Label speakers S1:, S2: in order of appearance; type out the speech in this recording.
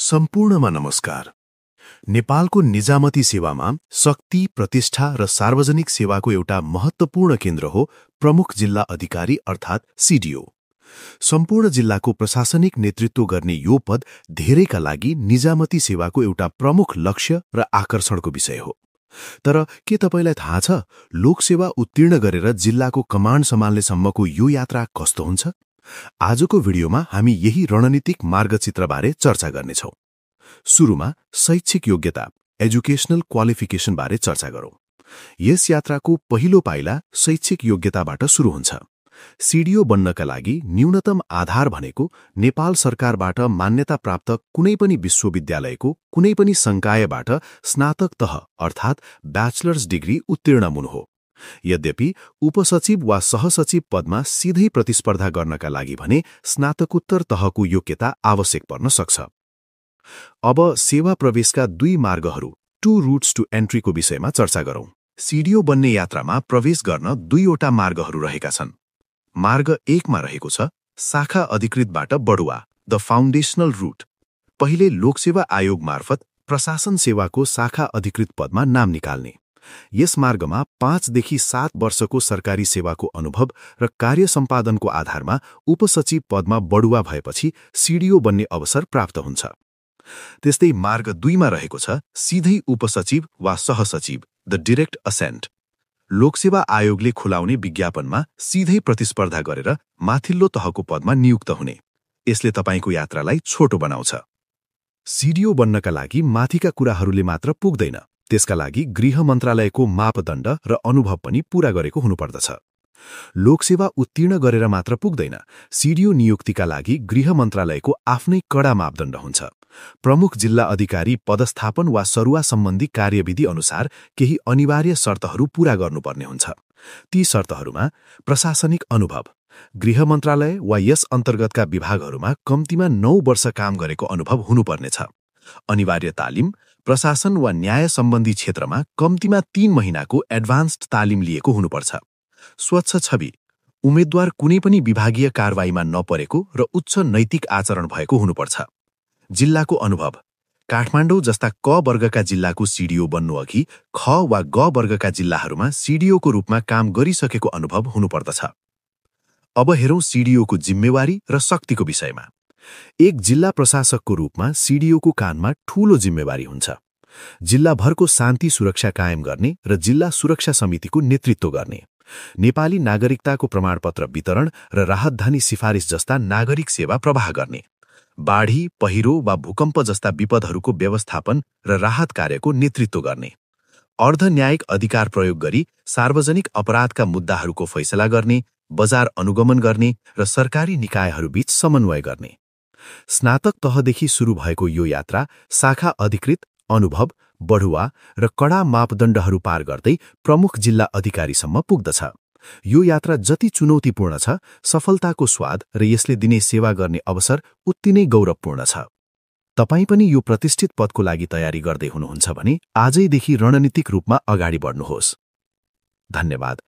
S1: सम्पूर्णमा नमस्कार। नेपालको निजामती सेवामा शक्ति, प्रतिष्ठा र सार्वजनिक सेवाको एउटा महत्त्वपूर्ण केन्द्र हो प्रमुख जिल्ला अधिकारी अर्थात् सीडीओ। सम्पूर्ण जिल्लाको प्रशासनिक नेतृत्व गर्ने यो पद धेरैका लागि निजामती सेवाको एउटा प्रमुख लक्ष्य र आकर्षणको विषय हो। तर के तपाईलाई थाहा छ, लोकसेवा उत्तीर्ण गरेर जिल्लाको कमान्ड सम्हाल्नेसम्मको यो यात्रा कस्तो हुन्छ? आजको भिडियोमा हामी यही रणनीतिक मार्गचित्रबारे चर्चा गर्नेछौँ। सुरुमा शैक्षिक योग्यता, एजुकेशनल क्वालिफिकेसन बारे चर्चा गरौँ। यस यात्राको पहिलो पाइला शैक्षिक योग्यताबाट सुरु हुन्छ। सीडीओ बन्नका लागि न्यूनतम आधार भनेको नेपाल सरकारबाट मान्यता प्राप्त कुनै पनि विश्वविद्यालयको कुनै पनि संकायबाट स्नातक तह अर्थात् ब्याचलर्स डिग्री उत्तीर्ण हुनु हो। यद्यपि उपसचिव वा सहसचिव पदमा सिधै प्रतिस्पर्धा गर्नका लागि भने स्नातकोत्तर तहको योग्यता आवश्यक पर्न सक्छ। अब सेवा प्रवेशका दुई मार्गहरू, टू रूट्स टू एन्ट्रीको विषयमा चर्चा गरौँ। सीडीओ बन्ने यात्रामा प्रवेश गर्न दुईवटा मार्गहरू रहेका छन्। मार्ग 1 मा रहेको छ शाखा अधिकृतबाट बढुवा, द फाउन्डेशनल रूट। पहिले लोकसेवा आयोग मार्फत प्रशासन सेवाको शाखा अधिकृत पदमा नाम निकाल्ने। यस मार्गमा 5 देखि 7 वर्षको सरकारी सेवाको अनुभव र कार्य सम्पादनको आधारमा उपसचिव पदमा बढुवा भएपछि सीडीओ बन्ने अवसर प्राप्त हुन्छ। त्यस्तै मार्ग 2 मा रहेको छ सिधै उपसचिव वा सहसचिव, द डिरेक्ट असेन्ट। लोकसेवा आयोगले खुलाउने विज्ञापनमा सिधै प्रतिस्पर्धा गरेर माथिल्लो तहको पदमा नियुक्त हुने। यसले तपाईको यात्रालाई छोटो बनाउँछ। सीडीओ बन्नका लागि माथिका कुराहरूले मात्र पुग्दैन, त्यसका लागि गृह मन्त्रालयको मापदण्ड र अनुभव पनि पूरा गरेको हुनुपर्दछ। लोकसेवा उत्तीर्ण गरेर मात्र पुग्दैन, सीडीओ नियुक्तिका लागि गृह मन्त्रालयको आफ्नै कडा मापदण्ड हुन्छ। प्रमुख जिल्ला अधिकारी पदस्थापन वा सरुवा सम्बन्धी कार्यविधि अनुसार केही अनिवार्य शर्तहरू पूरा गर्नुपर्ने हुन्छ। ती शर्तहरूमा प्रशासनिक अनुभव, गृह मन्त्रालय वा यस अन्तर्गतका विभागहरूमा कम्तीमा 9 वर्ष काम गरेको अनुभव हुनुपर्नेछ। अनिवार्य तालिम, प्रशासन वा न्याय सम्बन्धी क्षेत्रमा कम्तीमा 3 महिनाको एडभान्स्ड तालिम लिएको हुनुपर्छ। स्वच्छ छवि, उम्मेद्वार कुनै पनि विभागीय कारवाहीमा नपरेको र उच्च नैतिक आचरण भएको हुनुपर्छ। जिल्लाको अनुभव, काठमाडौँ जस्ता क वर्गका जिल्लाको सीडीओ बन्नुअघि ख वा ग वर्गका जिल्लाहरूमा सीडीओको रूपमा काम गरिसकेको अनुभव हुनुपर्दछ। अब हेरौँ सीडीओको जिम्मेवारी र शक्तिको विषयमा। एक जिल्ला प्रशासकको रूपमा सीडीओको कानमा ठूलो जिम्मेवारी हुन्छ। जिल्लाभरको शान्ति सुरक्षा कायम गर्ने र जिल्ला सुरक्षा समितिको नेतृत्व गर्ने, नेपाली नागरिकताको प्रमाणपत्र वितरण र राहतधानी सिफारिस जस्ता नागरिक सेवा प्रवाह गर्ने, बाढी, पहिरो वा भूकम्प जस्ता विपदहरूको व्यवस्थापन र राहत कार्यको नेतृत्व गर्ने, अर्धन्यायिक अधिकार प्रयोग गरी सार्वजनिक अपराधका मुद्दाहरूको फैसला गर्ने, बजार अनुगमन गर्ने र सरकारी निकायहरूबीच समन्वय गर्ने। स्नातक तहदेखि सुरु भएको यो यात्रा शाखा अधिकृत, अनुभव, बढुवा र कडा मापदण्डहरू पार गर्दै प्रमुख जिल्ला अधिकारीसम्म पुग्दछ। यो यात्रा जति चुनौतीपूर्ण छ, सफलताको स्वाद र यसले दिने सेवा गर्ने अवसर उत्ति नै गौरवपूर्ण छ। तपाई पनि यो प्रतिष्ठित पदको लागि तयारी गर्दै हुनुहुन्छ भने आजैदेखि रणनीतिक रूपमा अगाडि बढ्नुहोस्। धन्यवाद।